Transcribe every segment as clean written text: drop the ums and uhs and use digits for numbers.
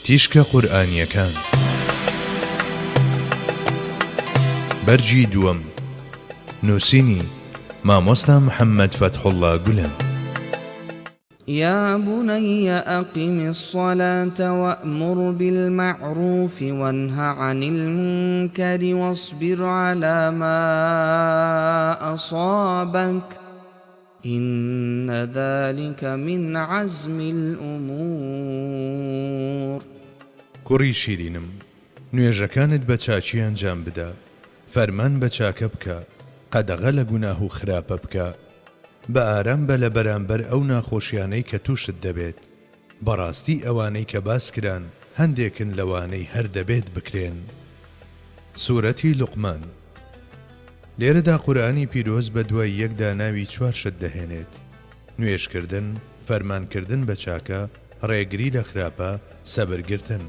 تیشکە قورئانیەکان بەرگی دووەم نووسینی مامۆستا محەممەد فەتحوڵڵا گولەن. یا بنی اقم الصلاة وامر بالمعروف وانه عن المنکر واصبر علی ما اصابک ان ذلک من عزم الامور. کوڕی شیرینم، نوێژەکانت بە چاکی ئەنجام بدە، فەرمان بە چاکە بکە، قەدەغە لە گوناه و خراپە بکە، بە ئارام بە لە بەرامبەر ئەو ناخۆشیانەی کە تووشت دەبێت، بەڕاستی ئەوانەی کە باس کران هەندێکن لەوانەی هەر دەبێت بکرێن. سورەتی لوقمان. لێرەدا قورئانی پیرۆز بە دوای یەکدا ناوی چوار شت دەهێنێت، نوێژکردن، فەرمانکردن بە چاکە، ڕێگری لە خراپە، سەبرگرتن.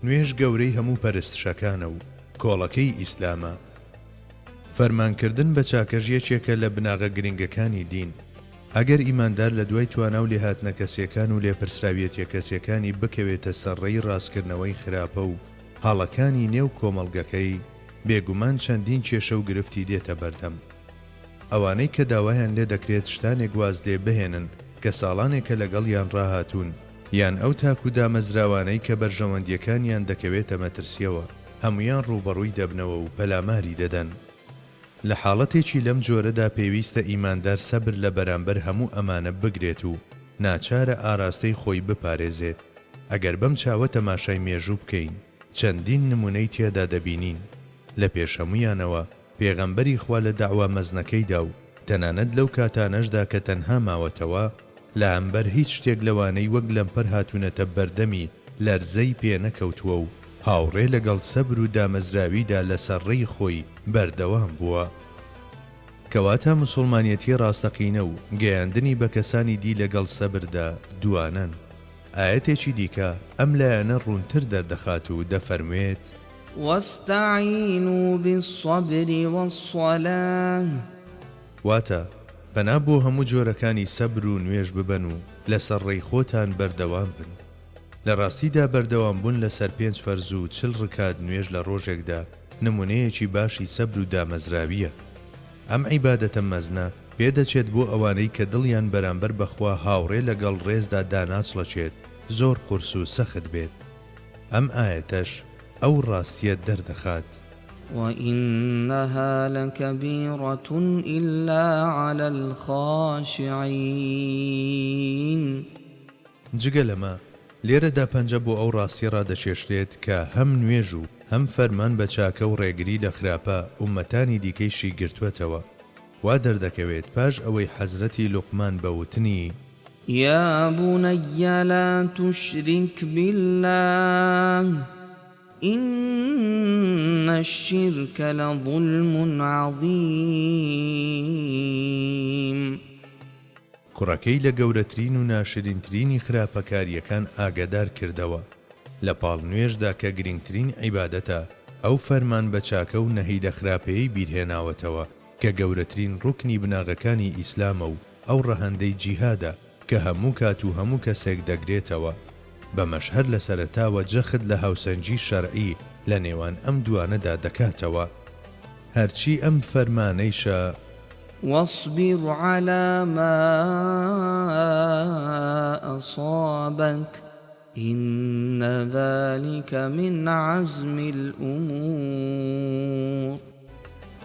نوێژ گەورەی هەموو پەرستشەکانە و کۆڵەکەی ئیسلامە. فەرمانکردن بە چاکەش یەکێکە لە بناغە گرنگەکانی دین. ئەگەر ئیماندار لە دوای توانا و لێهاتنە کەسیەکان و لێپرسراویەتیە کەسیەکانی بکەوێتە سەر ڕێی ڕاستکردنەوەی خراپە و هەڵەکانی نێو کۆمەڵگەکەی، بێگومان چەندین کێشە و گرفتی دێتە بەردەم. ئەوانەی کە داوایان لێدەکرێت شتانێک واز لێ بهێنن کە ساڵانێکە لەگەڵیان ڕاهاتوون، یان ئەو تاک و دامەزراوانەی کە بەرژەوەندیەکانیان دەکەوێتە مەترسیەوە، هەموویان ڕووبەڕووی دەبنەوە و پەلاماری دەدەن. لە حاڵەتێکی لەم جۆرەدا پێویستە ئیماندار سەبر لە بەرامبەر هەموو ئەمانە بگرێت و ناچارە ئاراستەی خۆی بپارێزێت. ئەگەر بەم چاوە تەماشای مێژوو بکەین چەندین نمونەی تیادا دەبینین. لە پێش هەموویانەوە پێغەمبەری خوا لە دەعوا مەزنەکەیدا و تەنانەت لەو کاتانەشدا کە تەنها ماوەتەوە لە هەمبەر هیچ شتێک لەوانەی وەک لەمپەر هاتوونەتە بەردەمی لەرزەی پێ نەکەوتووە و هاوڕێ لەگەڵ سەبر و دامەزراویدا لەسەر ڕێی خۆی بەردەوام بووە. کەواتە موسوڵمانیەتی ڕاستەقینە و گەیاندنی بە کەسانی دی لەگەڵ سەبردا دوانەن. ئایەتێکی دیکە ئەم لایەنە ڕوونتر دەردەخات و دەفەرموێت. واستعینوا بالصبر والصلاة. واتە، پەنا بۆ هەموو جۆرەکانی سەبر و نوێژ ببەن و لەسەر ڕێی خۆتان بەردەوام بن. لە ڕاستیدا بەردەوام بوون لەسەر پێنج فەرز و چل ڕکات نوێژ لە ڕۆژێکدا نمونەیەکی باشی سەبر و دامەزراوییە. ئەم عیبادەتە مەزنە پێدەچێت بۆ ئەوانەی کە دڵیان بەرامبەر بە خوا هاوڕێ لەگەڵ ڕێزدا داناچڵەکێت زۆر قورس و سەخت بێت. ئەم ئایەتەش ئەو ڕاستییە دەردەخات. وإنها لکبیرة إلا علی الخاشعین. جگە لەمە، لێرەدا پەنجە بۆ ئەو ڕاستییە ڕادەکێشرێت کە هەم نوێژ و هەم فەرمان بە چاکە و ڕێگری لە خراپە ئوممەتانی دیکەیشی گرتووەتەوە. وا دەردەکەوێت پاش ئەوەی حەزرەتی لوقمان بە وتنی. یا بنی لا تشرک باللە ان الشرک لظلم عظیم. کوڕەکەی لە گەورەترین و ناشرینترینی خراپەکارییەکان ئاگەدار کردەوە، لە پاڵ نوێژدا کە گرینگترین عیبادەتە، ئەو فەرمان بە چاکە و نەهی لە خراپەیەی بیرهێناوەتەوە کە گەورەترین ڕوکنی بناغەکانی ئیسلامە و ئەو ڕەهەندەی جیهادە کە هەموو کات و هەموو کەسێک دەگرێتەوە، بەمەش هەر لە سەرەتاوە جەخت لە هاوسەنگی شەرعی لە نێوان ئەم دوانەدا دەکاتەوە. هەرچی ئەم فەرمانەیشە. واصبر علی ما اصابک ان ذلک من عزم الامور.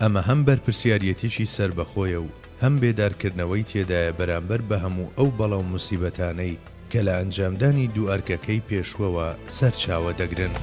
ئەمە هەم بەرپرسیاریەتیی سەربەخۆیە و هەم بێدارکردنەوەی تێدایە بەرامبەر بە هەموو ئەو بەڵا و موسیبەتانەی کە لە ئەنجامدانی دوو ئەرکەکەی پێشوەوە سەرچاوە دەگرن.